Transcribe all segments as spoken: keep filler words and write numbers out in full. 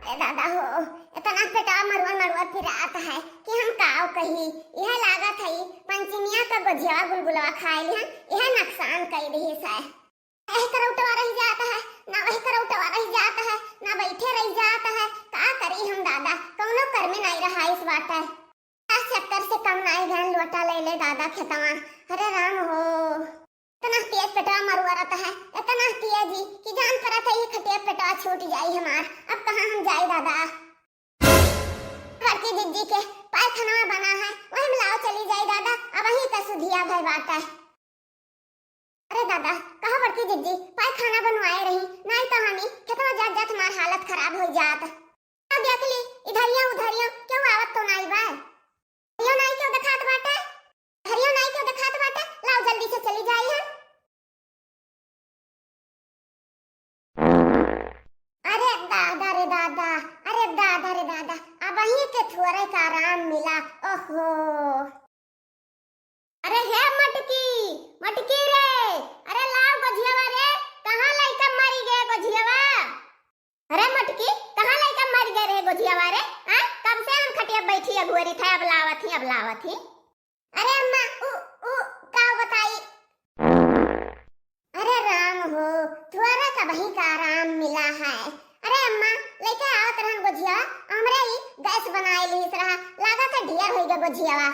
ए दादा हो, एतना पेटवा मरुआ मरुआ पिरात है कि हम काव कही। यह लागत है पंचमिया का गोझियावा गुलगुलवा खाए लिहन, यह नुकसान कई दिहिस है। एह करौटवा रहि जात है, ना वह करौटवा रहि जात है, ना बैठे रहि जात है। का करी हम दादा, कौनो कर्मे नाई रहा इस बाटे। दस चक्कर से कम नाई गन लोटा ले ले दादा खेतवा। अरे राम हो, एतना तेज पेटवा मरुअरत है, एतना तेज कि जान परत है ये खटिया पेटवा छूट जाई हमार। अब कहाँ हम जाई दादा? बड़की जिज्जी के पायखाना बना है, वही में लाओ चली जाई दादा, अब वही का सुधिया भय बाटे। अरे दादा, कहा बड़की जिज्जी, पायखाना बनवाए रही, नाई तो हमी खेतवा जात जात हमार हालत खराब हो जात। अब देख ली, इधरिया उधरिया क्यों आवत तो नाई बा? इधरियो नाई क्यों देखात बाटे? इधरियो नाई क्यों देखात बाटे? लाओ जल्दी से चली जाई हम। अरे दादा रे दादा, अरे दादा रे दादा, अब वहीं के थोड़े का आराम मिला। ओहो। अरे हे मटकी, मटकी रे, अरे लाव गोझियावा रे, कहाँ लइका मरी गए गोझियावा? अरे मटकी, कहाँ लइका मरी गए रे गोझियावा रे? हाँ, कब से हम खटिया बैठी अगुअरी था, अब लावत ही, अब लावत ही। अरे अम्मा, उ, उ, का बताई? अरे राम हो, थोड़ा का वही का आराम मिला है। अरे अम्मा, लेके आवत रहन गोझिया, हमरे ही गैस बनाए लीस रहा, लागत है ढेर होई गए गोझियावा।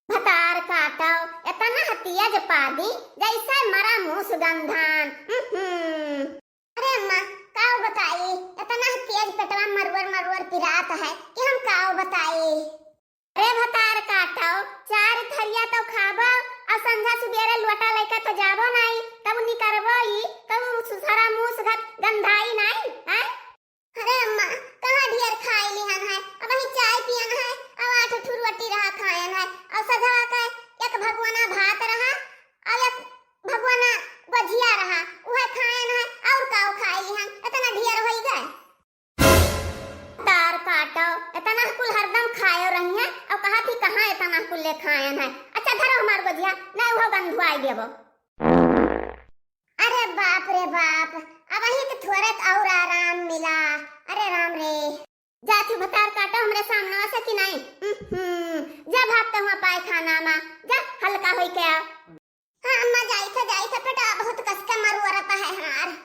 भतार काटो, एतना हतिया जे पादी, जैसे मरा मूस गंधान। हम्म। अरे अम्मा, काव बताई, एतना तेज पेटवा मरुअर मरुअर पिरात है कि हम काव बताई। अरे भतार काटो, चार थरिया तो खाबो, और संझा सुबेरे लोटा लइका तो जाबो नाई, तब निकरबो ई, तब सुसरा मूस घट गंधाई नाई, हैं? अरे अम्मा, कहाँ ढेर खाए लिहन है? अब वही चाय पियन है, अब आठ ठो रोटी रहा खायन है, और सजवा के एक भगवाना भात रहा, और एक भगवाना गोझिया रहा, उहे खायन है, और काव खाए लिहन, एतना ढेर होई गए। तार काटो, एतना कुल हरदम खायो रही है, और कहा थी कहाँ एतना कुल ले खायन है। अच्छा धरो हमार गोझिया, नहीं उहो गंधुआई देबो। अरे बाप रे बाप, अब वही तो थोड़क और आराम मिला। अरे राम रे। जा तू भतार काटो हमरे सामने से कि नहीं? हम्म, जा भाग तो हुआ पायखाना मा, जा हल्का होई के आ। हाँ अम्मा, जाई था, जाई था, पेटवा बहुत कस के मरुअरत है हमार।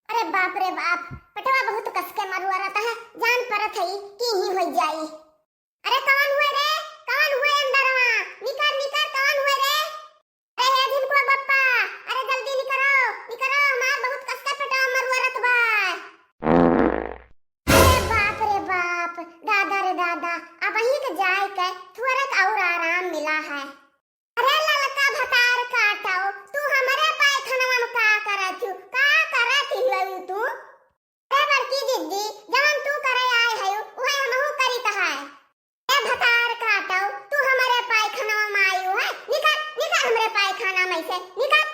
अरे बाप रे बाप, पेटवा बहुत कस के मरुअरत है, जान परत है कि ही हो जाई। अरे कौन हुए रे, कौन हुए अंदरवा? निकर, निकर, कौन हुए रे? अरे हे झिनकुआ बप्पा, अरे जल्दी निकरो, निकरो, हमार बहुत कस के पेटवा मरुअरत बा। अरे बाप रे बाप, दादा रे दादा, अब वहीं के जाए के थोड़क और आराम मिला है। अरे ललका भतार काटो, तू हमरे पायखनवा में का करत हू? का करत हू तू? अरे बड़की जिज्जी, जवन तू करे आए हयू, उहे हमहू करित है। ए भतार काटो, तू हमरे पायखनवा में आयू है? निकल, निकल हमरे पायखाना में से, निकल।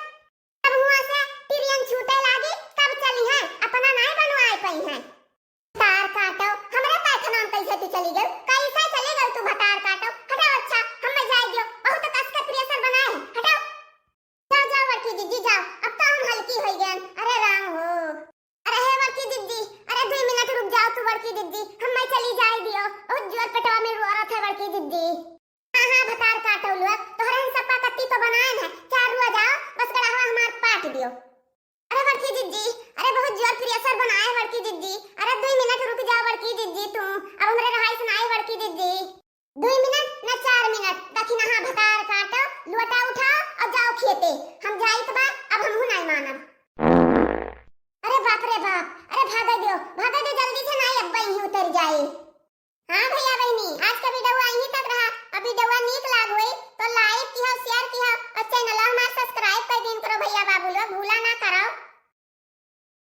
तब हुआ से तिरियन छूटे लागी, तब चली है, अपना नाय बनवाए पई है। तार काटो, हमरे पायखाना में कैसे तू चली गई? कैसे चली गई तू भतार काटो? हटाओ अच्छा, हमें जाए दियो, बहुत कस के प्रेशर बनाए है, हटाओ। जाओ, जाओ बड़की जिज्जी जाओ, अब तो हम हल्की हो गए। अरे राम हो, अरे हे बड़की जिज्जी, अरे दो मिनट रुक जाओ तू बड़की जिज्जी, हमें चली जाए दियो, बहुत जोर पेटवा में रोअत है बड़की जिज्जी। हाँ, हाँ, भतार काटो लोग, तोहरे हम सप्पा कत्ती तो बनाए है, चार रुआ जाओ, बस गड़ावा हमार पाट दियो। अरे बड़की जिज्जी, अरे बहुत जोर प्रेशर बनाए बड़की जिज्जी, अरे दो मिनट रुक जाओ बड़की जिज्जी तुम, अब हमरे रहाई सुनाए बड़की जिज्जी। दो मिनट ना चार मिनट, दखिनहा भतार काटो, लोटा उठाओ और जाओ खेते, हम जाइत बा, अब हमहू नाई मानब। अरे बाप रे बाप, अरे भागे दियो, भागे दियो जल्दी से, नाई अब्बा यहीं उतर जाए। हाँ भैया बहनी, आज का वीडियो यहीं तक रहा। अब वीडियो नीक लाग होई तो लाइक किहो, शेयर किहो और चैनल हमार सब्सक्राइब कर दीन करो भैया बाबू लोग, भूला ना करो।